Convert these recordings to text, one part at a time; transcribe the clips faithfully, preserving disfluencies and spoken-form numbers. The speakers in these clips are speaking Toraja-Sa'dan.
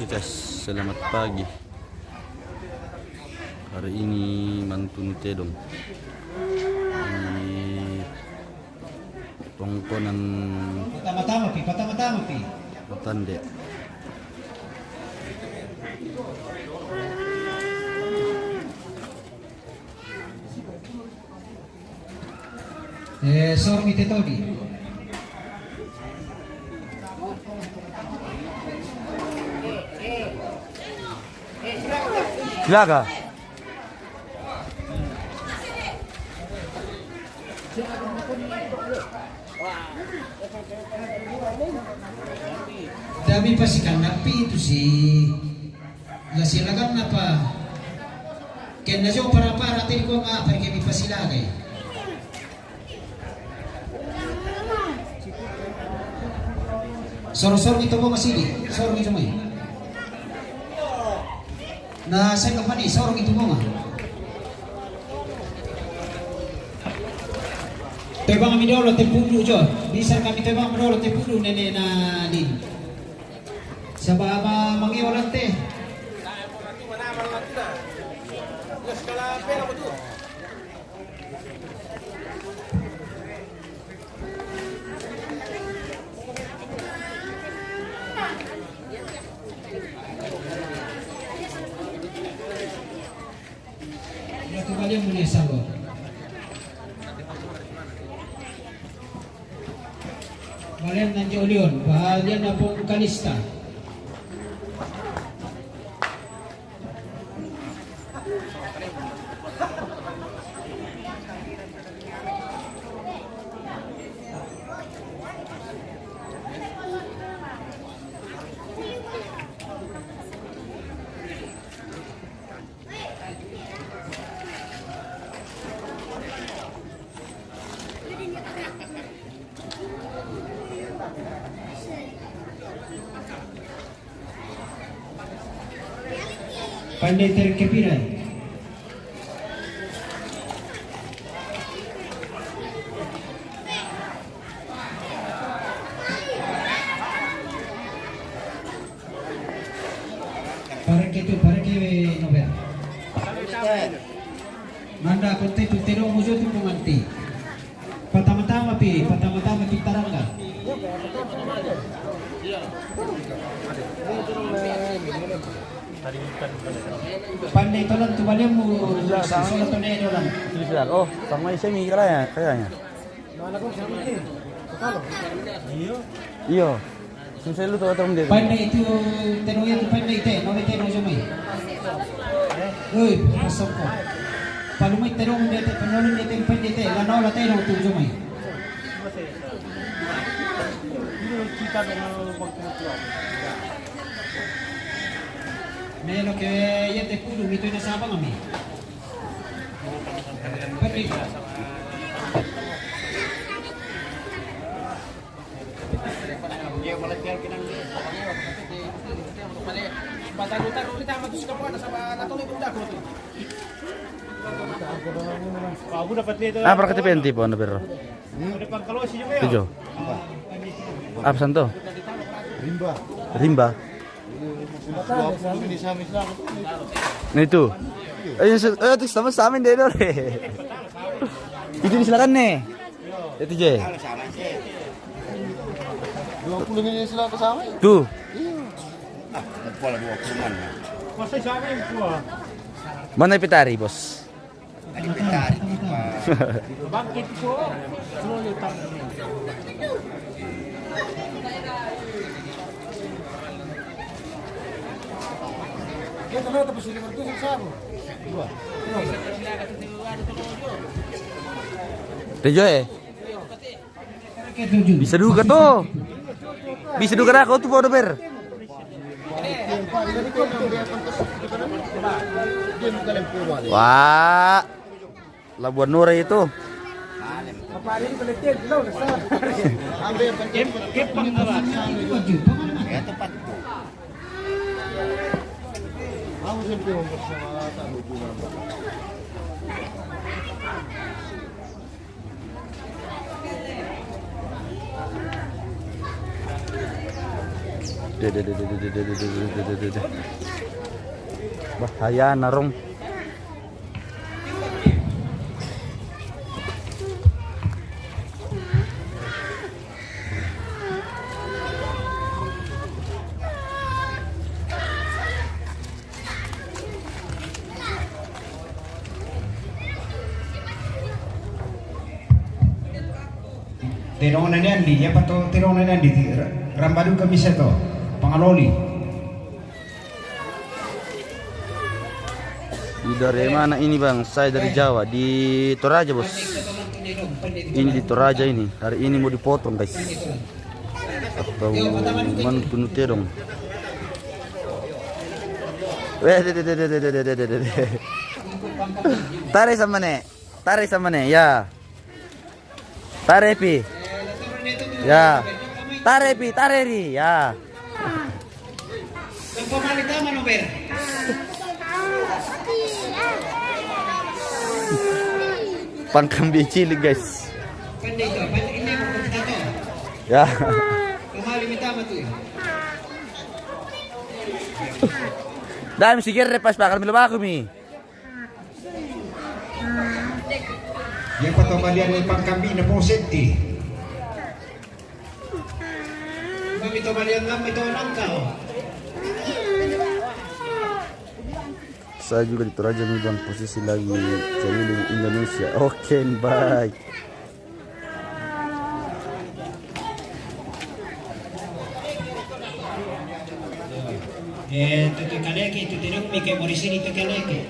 Guys, selamat pagi. Hari ini mantunu tedong di pongkonan. Patama-tama pi, patama-tama pi. Patande. Eh, sormi te todi. Silaga. Dami pasi kandapi itu si. Lasi laganna pa. Kenna jo para-para te dikua ma, perke mi pasilagai. Soro-soro mi tobo masidi, soro mi jomai. Na sai ko pani, soro mi tobo ma. Tebang mi dolo te pundu jo, bisa kami tebang mi dolo te pundu nene na din. Saba ma mangi orang te. Ia tu balian mune sabo. Balian nanjo ulion, balian na pong kalista. Pandai terkepirai. Pareke tu, pareke nober. Manda konte tu tero mujo tu penganti. Patama-tama pi, patama-tama pi tarangga. Pandai tolan tu balianmu, sasola tu ne dolan. Sudah. Oh, sama saya mikir ya, kayaknya. Iyo. Susah lu tahu tahu dia. Pandai itu tero ya tu pandai te, no te no jomai. Oi, pasoko. Palumai tero dia te, panolun dia te pandai te, la no la tero tu jomai. Melo ke ya te kudu mi tu na sabang ami. Pandai. Ah, berarti penti po, ano, pero? Tujuh. Absen to? Rimba. Rimba. Nah, itu. Ayo, se-, ayo, terus sama, sama deh, deh. Itu disilakan nih. Itu je. Dua puluh menit setelah kesana. Tuh. Iya. Ah, kepala dua puluh mana? Masa siapa yang tua? Mana Pitari, Bos? Tadi Pitari, Pak. Bangkit ko. Kita na tapos lima ratus sa sabo. Dua. Tejo eh. Bisa duka to. Bisa duka dah kau tu, Pak Dober. Wah, Labuan Nura itu. De, de, de. Bahaya narong. Tedong na ni Andi, ya pato tedong na ni Andi, ti ra-, rambadu kami seto, pangaloli. Dari mana ini, Bang? Saya dari Jawa, di Toraja, Bos. Ini di Toraja ini. Hari ini mau dipotong, guys. Atau man tunu tedong. Weh, de, de, de. Tare sama ne. Tare sama ne, ya. Tare pi. Ya. Tare pi, tare ri, ya. Pangkambi cilik, guys. Ya. Dami sigir pas bakal milo baku mi. Yang pato balian ni pangkambi na positi. Mami to balian kami to nangka. Saya juga di Toraja nih, Bang, posisi lagi keliling Indonesia. Oke, bye. Eh, tutu kaleke, tutu nang mike morisini tu kaleke.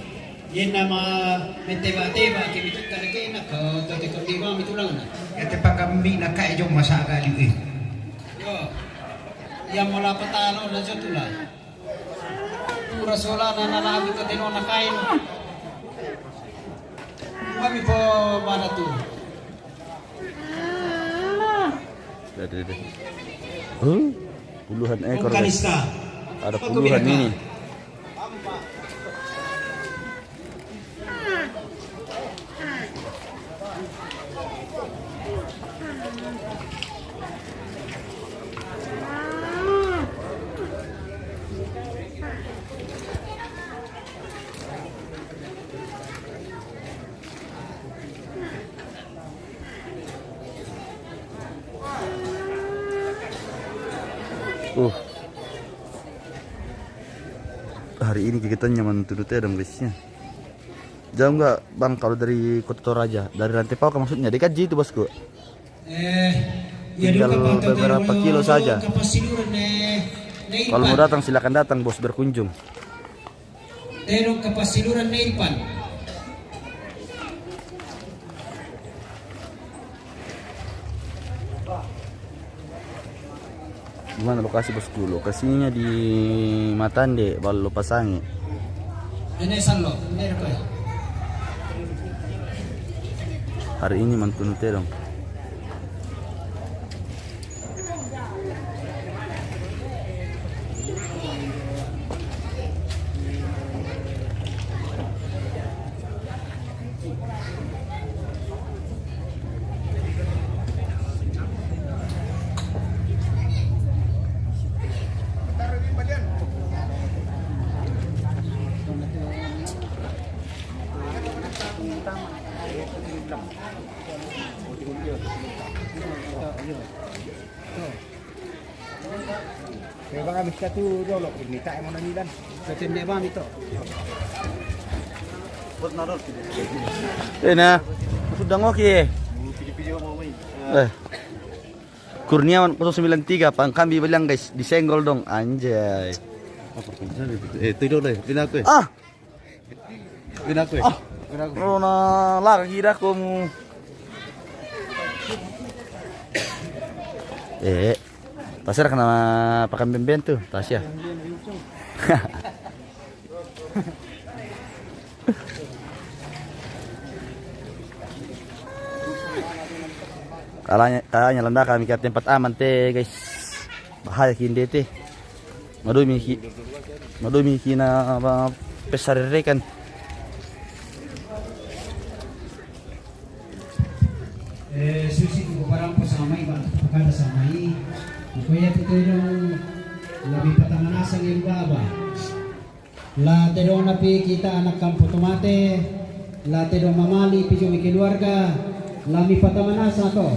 Yen nama meteba-teba ke mitu kaleke na ko to te ko di mami tulangna. Ete pakambi na kae jong masaga liu, eh. Yo. Yang mola petalo na jotula. Pura sola na nana abi ko teno na kain. Mami po mana tu. Lihat, lihat, lihat. Huh? Puluhan ekor, guys. Ada puluhan ini. Uh. Hari ini kegiatannya mantu dute dong, guys, ya. Jauh nggak, Bang, kalau dari Kota Toraja? Dari Rantepao kah maksudnya? Dekat ji itu, Bosku. Eh, ya, tinggal beberapa kilo saja. Kalau mau datang, silakan datang, Bos, berkunjung. Tedong Kapasiluran Neipan. Di mana lokasi, Bosku? Lokasinya di Matande, Ballo Pasange. Ini Sallo, ini Rekoy. Hari ini mantunu tedong. Kaya baka mista tu dolo, kita yang mau nangilan. Kaya baka mista tu. Eh, na. Sudah ngoki. Eh. Kurniawan kosong sembilan tiga, pangkambi bilang, guys, disenggol dong, anjay. Eh, itu dulu deh, pindah aku ya. Ah, Pindah aku ya. Ah. Pindah aku. Rona lah kira kamu. Eh, tasir kena pakan bemben tuh, tasir. Kalanya, kalanya landa kami ke tempat aman te, guys. Bahaya kinde te. Madumi ki, madumi ki na, apa, pesarerekan. Eh, susi ko parang po samai, ba, pakada samai. Ko ya pito yung La mipatamanasa' nge' lu baba. La tedong napi kita anak kampo tomate, la tedong mamali' pi jomai keluarga, la mipatamanasa' to.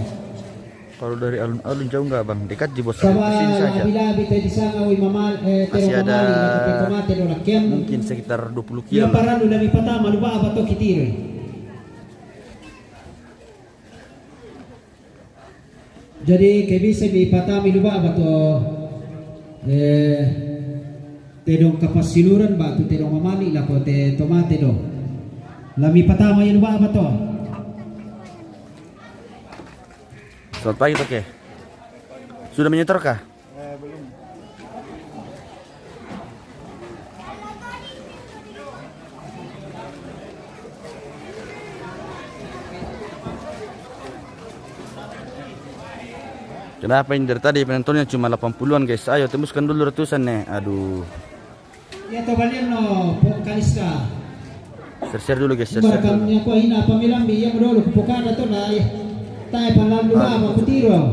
Kalau dari alun-alun jauh nggak, Bang? Dekat di bos. Saba' labi-labi te disanga wi mamal-, eh, tedong mamali' na te tomate do lakkian. Mungkin sekitar dua puluh kilo. Iya, parallu la mipatama' lu baba to kitiri. Jadi ke bisa mipatama' lu baba to, eh, tedong kapassiluran batu tedong mamali' lako te tomate do. La mipatama' lu baba to. Selamat pagi, Toke. Sudah menyetor kah? Eh, belum. Kenapa ini dari tadi penontonnya cuma delapan puluhan, guys? Ayo, tembuskan dulu ratusan nih. Aduh. Iya to balian no, Pong Kaliska. Share-share dulu, guys, share-share dulu. Kami aku ina pamilambi iya modolo ku pokada to na, eh. Tae palandu baba kutiro.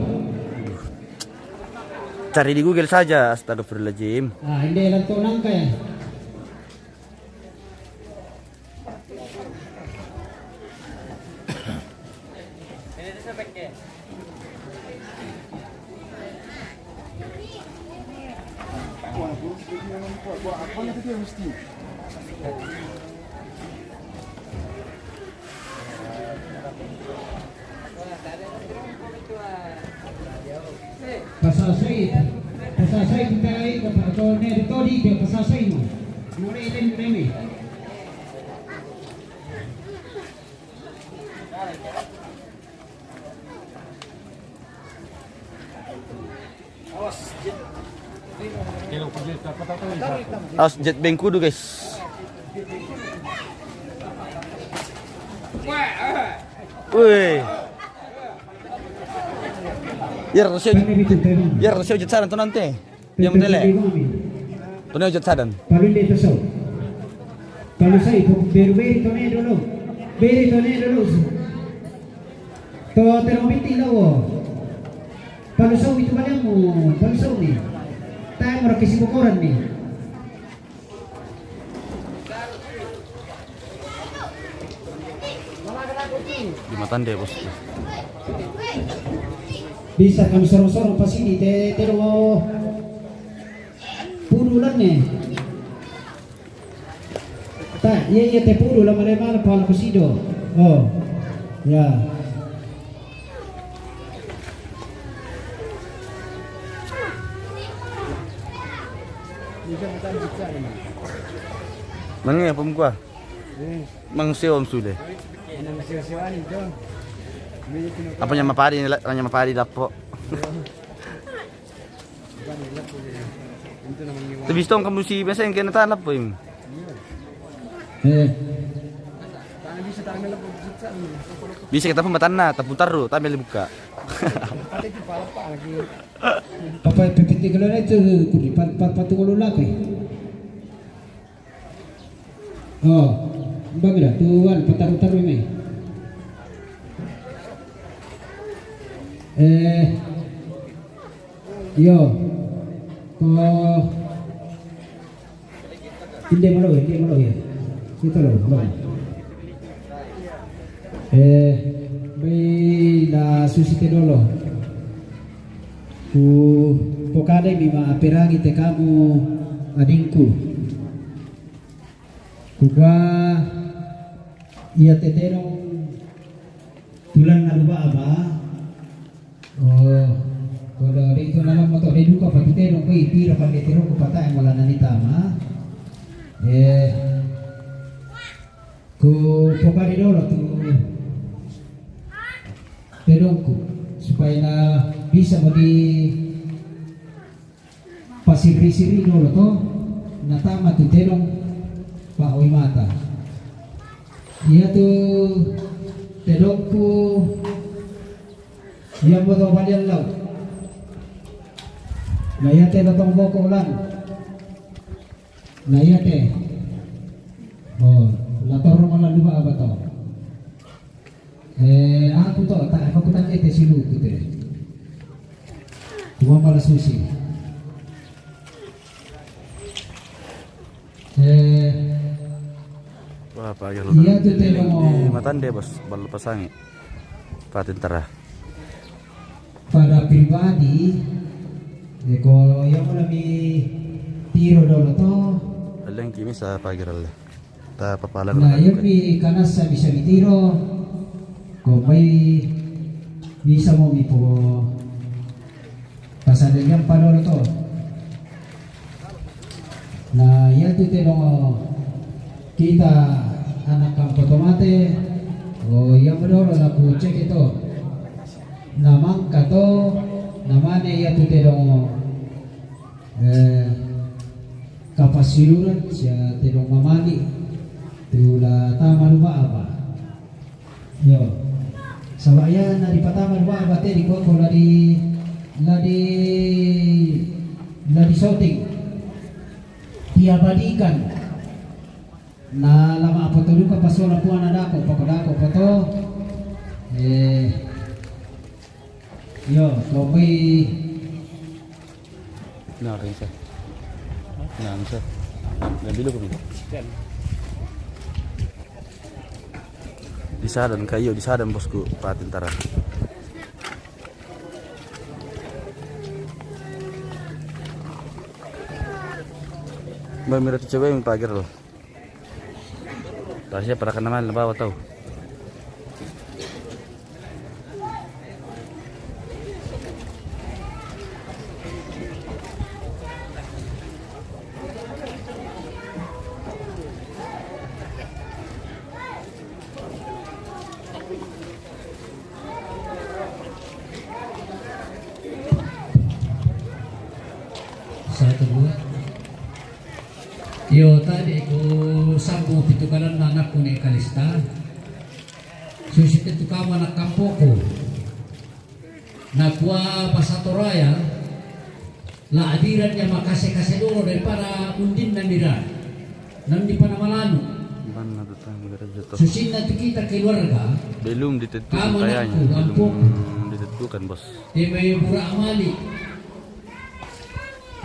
Cari di Google saja, astagfirullahaladzim. Ah, inde lanto nangka ya. Pasasai, pasasai kita itu, Pak, kalau ne di todi dia pasasai mo. Mulai dari remi. Awas jet bengkudu, guys. Wih. Biar rasio, biar rasio jet saran to nante. Yang tele. Tone jet sadan. Palun de to sau. Palusai po beru-beru tone dulu. Beru tone dulu. To teromiti lawo. Palusau itu balianmu, palusau ni. Tae mura kisi bokoran ni. Di matan de, bos. Bisa kami sorong-sorong pas ini, te, te do. Pudulan ni. Ta, iya, iya, te pudu la male-male pala kusido. Oh. Ya. Mangi apa muka? Mang sewa sudah. Apa nyama padi ni, la-, nyama padi dapo. Tapi stong kamu si biasa yang kena tanah apa ini? Eh. Bisa kita pun bertanah, tapi taruh, tapi buka. Papa pipiti kalau itu kuri pat pat pat kalau laku. Oh, mbak mira tuan pataru-taru ini. Eh, yo, ko, inde malo, inde malo ya. Kita lo, lo. Eh, bai la susi te dolo. Ku pokadai mi ma aperangi te kamu adingku. Kukua ia te tedong tulan na luba aba. Oh, kodo de itu nama moto de duka pati tedong koi pira pande tedong ku patai mola nani tama. Eh, ku pokadai dolo tu tedongku supaya na bisa mo di pasiri-siri dolo to, natama tu tedong pa oi mata. Iya tu tedongku iya moto balian lau. Na iya te lotong boko ulang. Na iya te. Oh, la toro mala luba aba to. Eh, aku to, ta, aku ta ete silu ku te. Kuma mala susi. Eh, Wah, pagi lu iya kan tuh, di, Tedong. Di Matande, Bos, balu pasangi. Patintara. Pada pribadi, ya, kalau yang mau mi tiro dolo to. Aleng kimi sa pagi ralle. Ta papala. Nah, yang mi kanasa bisa mi tiro. Ko mai bisa mo mi po. Pasal yang padolo to. Na, iya tu te dongo kita anak kampo to mate, o, iya madolo laku cek itu. Na mangka to, na mane iya tu te dongo, eh, kapasiluran sia te dongo mamali. Tu la tama lupa apa. Yo. Saba iya na di patama dua bate di koko la di, la di, la di shooting. Diabadikan. Na lama apa to duka pasola puana dako, pako dako pato. Eh. Yo, kopi. Nah, rin sa. Nah, sa. Dan bilo ko. Di sadan kayo, di sadan bosku patintara. Mbak Mira tu cewek yang pagar loh. Tasya para kana mal na bawa tau. Satu, dua. Iyo, tadi ku sambu pitu kalan anakku ne Kalista. Susi pitu kamu anak kampoku. Nakua pasatoraya, la adiran ya makase-kase dolo daripada undin namira. Nam di panamalanu. Mana tu tang gereja tu? Susinna tu kita keluarga. Belum ditentukan kamu kayaknya, anakku, belum ditentukan, Bos. Tebe bura amali.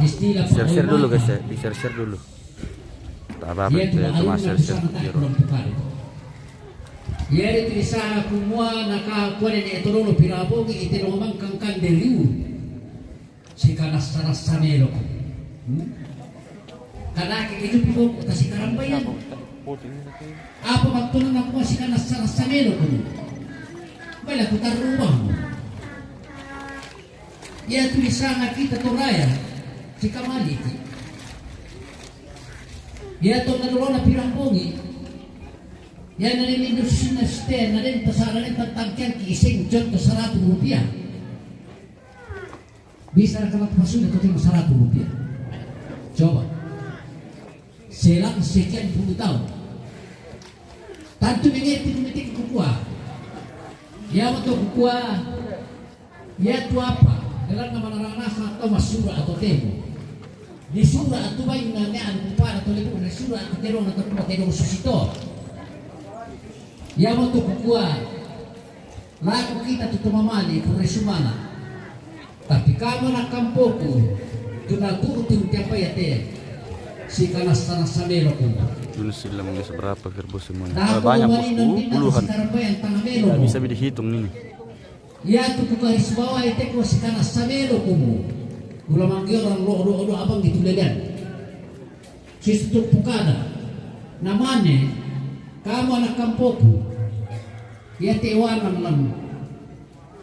Istilah share-share dulu, guys, ya. Di-share-share dulu. Tak apa-apa, iya, itu cuma share-share dulu. Iya, di tulisan aku mua naka kuane ne etololo pirabongi ite lo mangkang kan deliu. Sikanassa-nassa meloko. Hmm? Kadake kejupi boko ta sikarambaian. Apa mattona nakua sikanassa-nassa meloko? Baiklah, putar rumahmu. Iya tulisanga kita toraya, sikamaliki. Iya to nadolona pirang bongi. Iya na den Indonesia site, na den tasara den tantangkian ki iseng contoh seratus rupiah. Bisa raka mapasuda ko timo seratus rupiah. Coba. Selang sekian puluh tahun. Tantu mengerti kumiting kukua. Iya mo to kukua. Iya tu apa? Dalam nama narang nasa atau masura atau temo. Di sura atau bain na ne anu kupada atau lebu na sura atau terong atau kuma terong susito. Iya mo to kukua. Laku kita tu tumamali ku resumana. Tapi kamu anak kampoku, tu naku tu tiapa ya te. Sikanassa-nassa meloko. Yunus sila mangge seberapa gerbos semuanya. Nah, eh, banyak, Bosku, puluhan. Tidak bisa dihitung ini. Iya tu kukaris bawa ite ko sikanassa meloko mu. Kula mangge orang lo, lo, lo abang gitu legan. Sistu pukada. Namane, kamu anak kampoku. Iya te wana malam.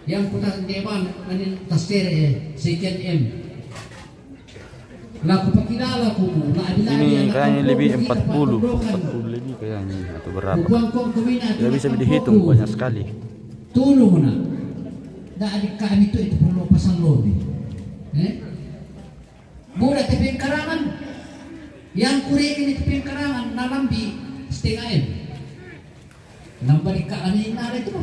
Yang kuta dewan anin tasere sekian M. Laku pakilala kumu, na abila ini kayaknya lebih empat puluh, empat puluh lebih kayaknya atau berapa? Tidak bisa dihitung, banyak sekali. Tulung na. Da adik kami tu itu perlu pasang lobi. Eh? Mula te pengkarangan. Yang kureke ni te pengkarangan, nalambi setengah M. Nambah di kak lami nare tu.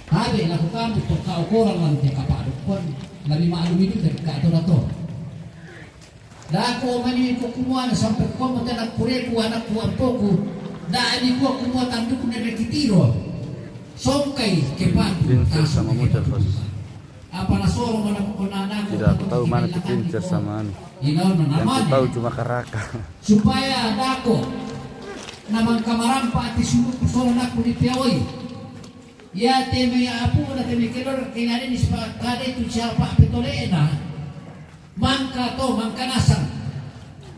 Habe laku kamu to kau korang lan te kapa dukun. Lami maklum itu dari kak to dato. Dako mani ko kumua na sampai komo tena kureku anakku ampoku. Da ani ko kumua tanduku ne rekitiro. Songkai kepatu. Princess sama muchas cosas. Apa nasoro mana ko na nako. Tidak, aku tahu mana tu kincir sama anu. Yang ku tahu cuma karaka. Supaya dako na mangkamarampa ati sulu kusoro nako ni piawai. Ia teme apu na teme kelor kengane ni sipa kade tu siapa petole na. Mangka to, mangka nasang.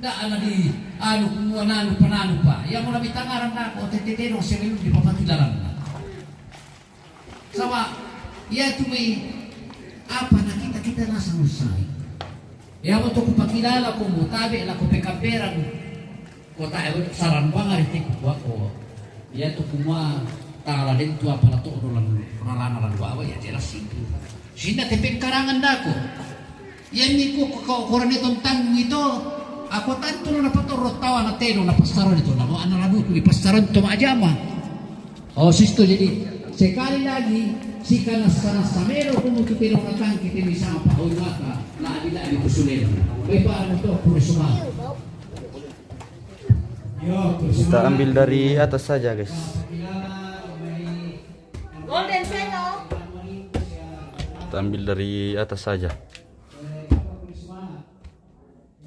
Da ana di anu kumua nanu pananu pa. Ia mula bitangaran nako tete teno selu di papatu dalam. Sama, ia tu mai apa na kita, kita rasa usai. Ia mo to kupakilala ko mo tabe la ko pekaperan. Ko ta e saran banga ri tiku ko ako. Ia tu kumua tala den tu apa la to dolan rarana la dua ia jelas itu. Sinda te pengkarangan dako. Ia mi ko ko koran ito tanggu ito. Ako tantu na patorro tawa na teno na pasaran ito na mo ana la buku di pasaran to majama. Oh, sisto, jadi sekali lagi, si kana sana samero kumu tu tino na tangki tini sama pa ulaka, na abila di kusulen. Baik, Pak, untuk Purisuma. Yo, Purisuma. Kita ambil dari atas saja, guys. Golden Fellow. Kita ambil dari atas saja.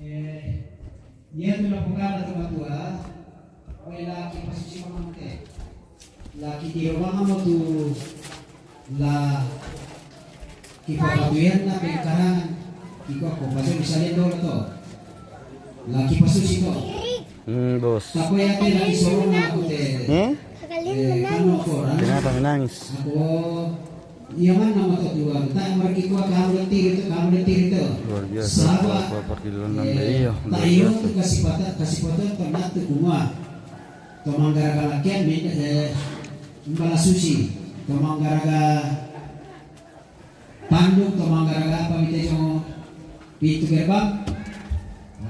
Eh, ia tu la pokala tu matua, wela ki pasusi mamante. La ki tiro mama mo tu la ki papatuyan na pengkarangan. Iko ako pasu bisa lendo la to. La ki pasusi to. Hmm, bos. Tako ia te la ki sorong na ko te. Hmm? Eh, kano koran. Kenapa menangis? Ako Ia mana mata tuan, tak mergi kuat kamu letih itu, kamu letih itu. Luar biasa. Saba, apa perkiliran eh, nambah iyo, tak luar iyo biasa. Tu kasih patah, kasih patah pernah tu kumua. Tomang garaga lakian, min, eh, mbala susi. Tomang garaga panduk, tomang garaga apa mite jongo. Pintu gerbang.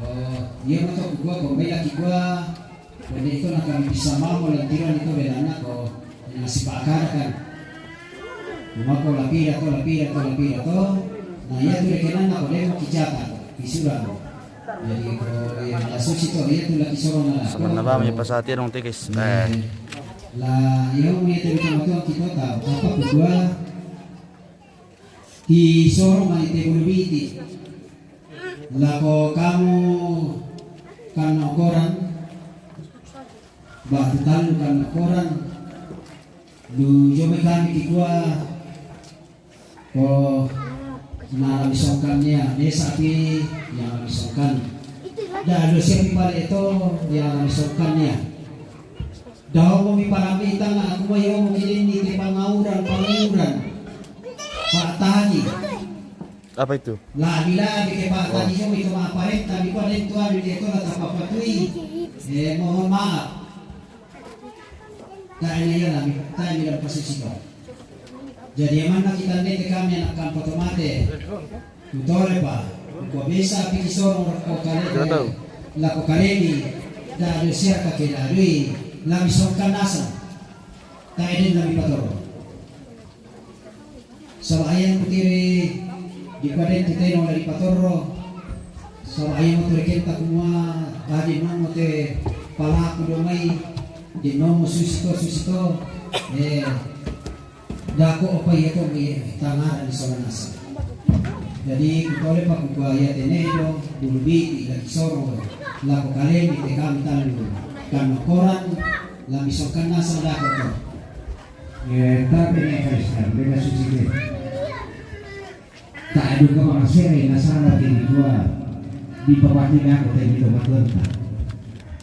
Oh, ia mata kukua, ko mai la kikua. Ko de ito na kami bisa mamo lantiran ito belana ko na sipa akada kan. Kuma ko lapira to, lapira to, lapira to. Na ia tu rekenan na ko de mo kijata, kisura ko. Jadi ko ia la susi to, ia tu la kisoro na la. Sama na ba, mi pasati dong tikis. Eh. La ia mo ia tu kita matuang kita tahu apa kedua. Ki soro mai te bulu biti. Lako kamu kano koran. Ba tu talu kano koran. Du jome kami kikua. Ko na la misongkan ia, desa pi ia la misongkan. Da do siapi pale to ia la misongkan ia. Daho mo mi palamita nga aku mo yo mo kilini te pangauran, pangauran. Pak Tani. Apa itu? La bila bike Pak Tani yo mi to ma parenta mi ko den tuan mi de to la tapapatui. Eh, mohon maaf. Tak ini ya la mi, tak ini la posisi ko. Jadi ia mana kita nete kami anak kampo tomate. Kutole pa, ko bisa piki sorong ko kale, la ko kaleni, da do sia ka ke da dui, la mi songkan nasa, ta eden la mi patoro. Saba ayam putiri, di paden tu teno la di patoro, saba ayam tu rekenta kumua, tadi nomo te palaku do mai, di nomo susito, susito, eh, Dako opa ia to mi tangara ni sola nasa. Jadi kutole pa kukua ia tenedo, bulu biti, la kisoro, la ko kaleni te kami talu, kano koran, la misongkan nasa dako to. Eh, tapi ne Kristan, beda susi de. Ta adu ka makasere na sana te di tua di papati na ko te di to matuanta.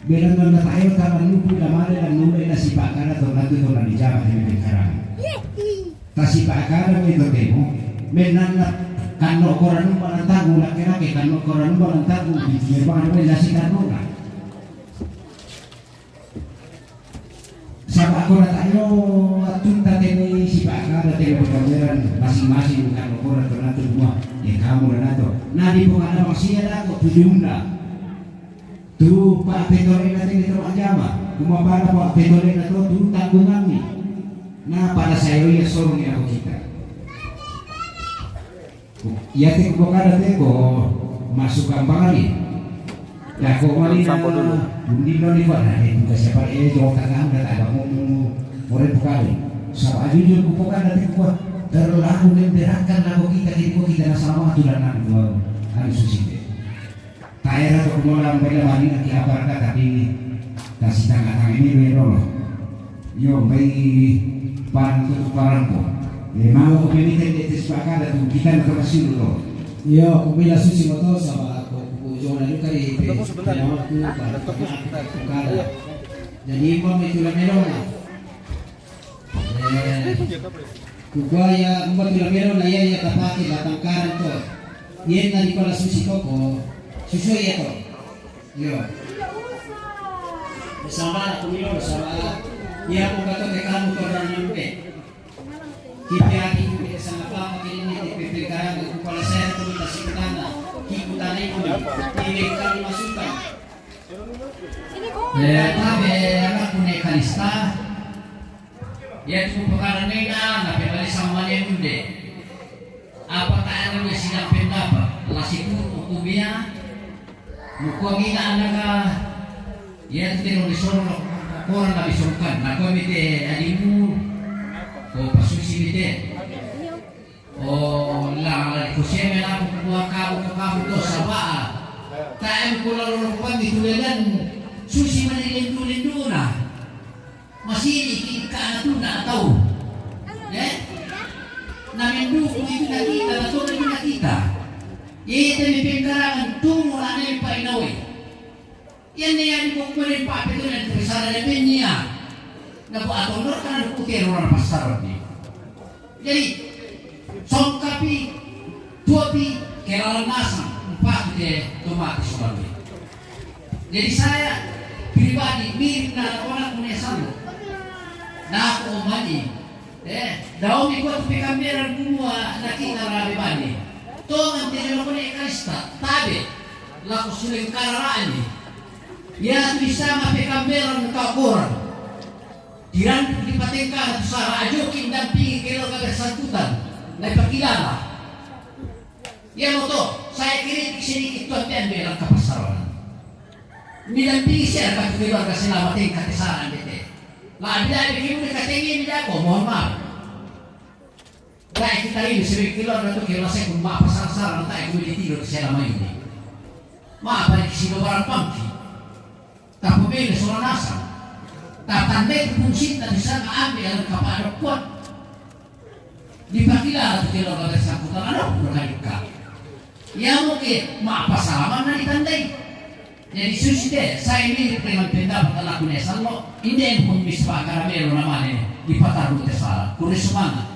Bela na na tayo ka na lupu na male na nule na sipa akada to na tu to na di jama te me karang. Ta sipa akada me to temo. Me na na kano koran umba na tagu na kena ke kano koran umba na tagu di me pa na me na si kano na. Saba ako na tayo atunta tene sipa akada tene pekameran masing-masing kan okora to nato kuma. Ya kamu na nato. Na di pengada masia dako tu diunda. Tu pa petole na tene to ajama. Kuma pada pa petole na to tu tanggungan ni. Na pada sayo ia sorong ia ko kita. Ia te ko kada te ko masuk kambangan ni. Ya ko mali na. Sampo dulu. Undi no ni ko na ni buka siapa eh jo kakang dan ada mo mo mo re buka ni. Sama jujur ko kada te ko. Pero laku memberakan laku kita, kiri ko kita na sama tu dan anu, anu susi te. Taera to kumola mbela marina ki apa raka tapi kasi tanga tanga ini me rolo. Yo, mbai pan tu parangko. E, mau ko pemita de tes pakada tu kita na to kasiru to. Yo, ko bila susi moto sama ko ku jona juga di pe. Tunggu sebentar. Pe, aku, Pak. Tunggu sebentar. Kada. Jadi, mau itu la melona. Eh, kukua ya, umba tu la melona ya, ya tapake la tangkaran to. Yen na di pala susi koko, susu ya to. Yo. Sama aku milo sama. Ya, aku kata ke kamu to dan nyampe. Kipi ati kipi sama papa kini ni kipi pengkarang ku pala saya tu kita sikutana. Kikutana iku ni. Ini kami masukan. Eh, tabe, anakku ne Kalista. Ia tu pekara nena, na pe bale sama ne munde. Apa ta anu ne sidang pendapat, la situ hukumia, mukua mina anaka, ia tu tero di soro, koran la bisongkan, na kua mite adimu, ko pasusi mite. O la, la kuseme la kua kabu, ko kabu to sabaa. Ta em kula lolo kua mi tulelan, susi mani lendu-lenduna. Masini ki kana tuna atau, eh? Na menduku itu na kita, na tuna itu na kita. Ite mi pengkarangan tumu la ne pa inawe. Ia ne ia di bokko ne pa petu ne tersara ne penia. Na ko ato nor kana ku kero na pasar ni. Jadi, songkapi, tuapi, kelalan nasang, empat de tomati soalnya. Jadi saya pribadi mirip na anak-anak punya salo. Na aku omani, eh, daomi kuat pekamberan kumua na kita rabe bani. Tongan tele lokone Kalista, tabe, laku suling kararani. Ya tu isama pekamberan ka koran. Tirandu di patengka tu sara ajoki mendampingi keluarga bersangkutan. Na ipakilala. Ia moto, saya kritik sedikit tuan pian bilang ke pasaran. Mendampingi saya ke keluarga selama tengka kesalahan bete. La bila bikin udah katenge mi dako, mohon maaf. Dai kita ini sering keluarga tu keluar saya pun maaf pasar-sar, tak ikut di tidur selama ini. Maaf, ada di sini barang pangki. Tapabele sola nasang. Tatandai tu fungsinta di sana ambil dalam kapada kuat. Dipakilala tu keluarga bersangkutan, ada pun kalikka. Ia mo ke maapa salaman na ditandai. Jadi susi te, saya ini dengan pendapat anakku ne sallo, ini yang pun mispa karamelo namanya, dipataru te sala, kure sumanga.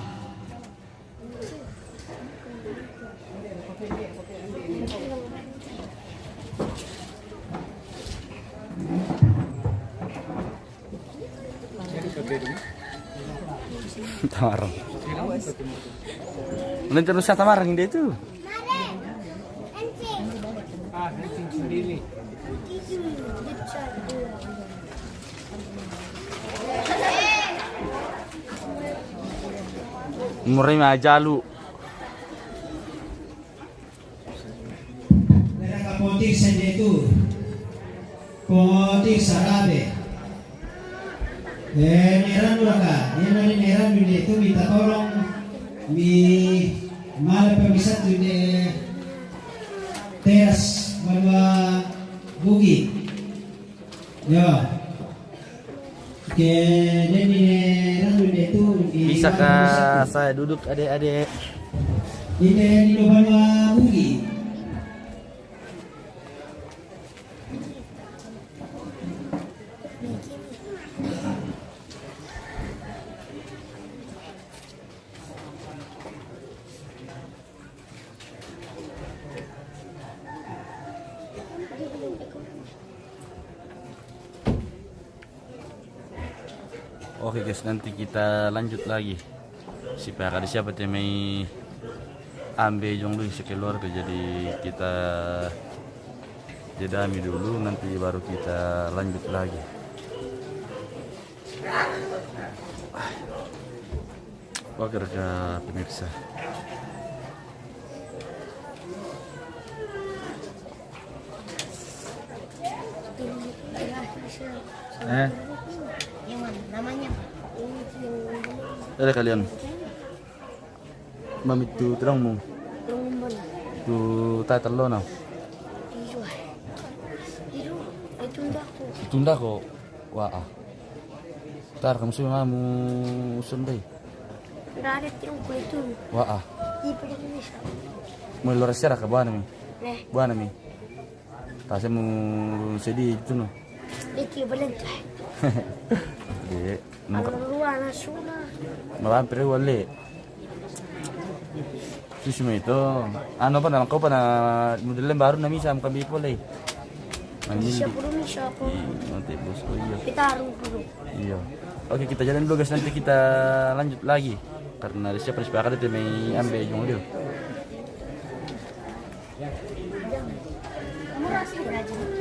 Tamarang. Nanti rusak tamarang dia itu. Murai majalu. Nera kapotir sende tu. Potir sarabe. Eh, neran duraka. Neran, neran dune tu minta tolong. Mi mala pemisat dune teras banua bugi. Yo. Oke, dan ini ranu de tu, eh, bisa kah saya duduk, adik-adik? Ini di depan bugi. Oke guys, nanti kita lanjut lagi. Sipaka di siapa te mai ambe jong lui sekeluarga, jadi kita jedami dulu, nanti baru kita lanjut lagi. Oke, rekan pemirsa. Eh? Yang mana? Namanya? Ada kalian? Mami tu terang mu. Rombon. Tu tai tello na. Iyo. Iyo. Itu ndak aku. Tunda ko. Wa a. Tar kamu sudah mamu sundai. Ndak ada tiang kulit tu. Wa a. Ipa yang bisa. Mau lora sera ke buana mi. Neh. Buana mi. Tase mu sedih itu no. Itu belum tu. Dek. Nang Kalau luar na suna. Malam pere wale. Susu itu. Anu apa nama kau apa na model baru nami sama kami pole. Nami. Siapa dulu siapa? Nanti bos. Oh iya. Kita arung dulu. Iya. Oke, kita jalan dulu guys, nanti kita lanjut lagi. Karena ada siapa sepakat itu mai ambil jong dia. Murah sih rajin.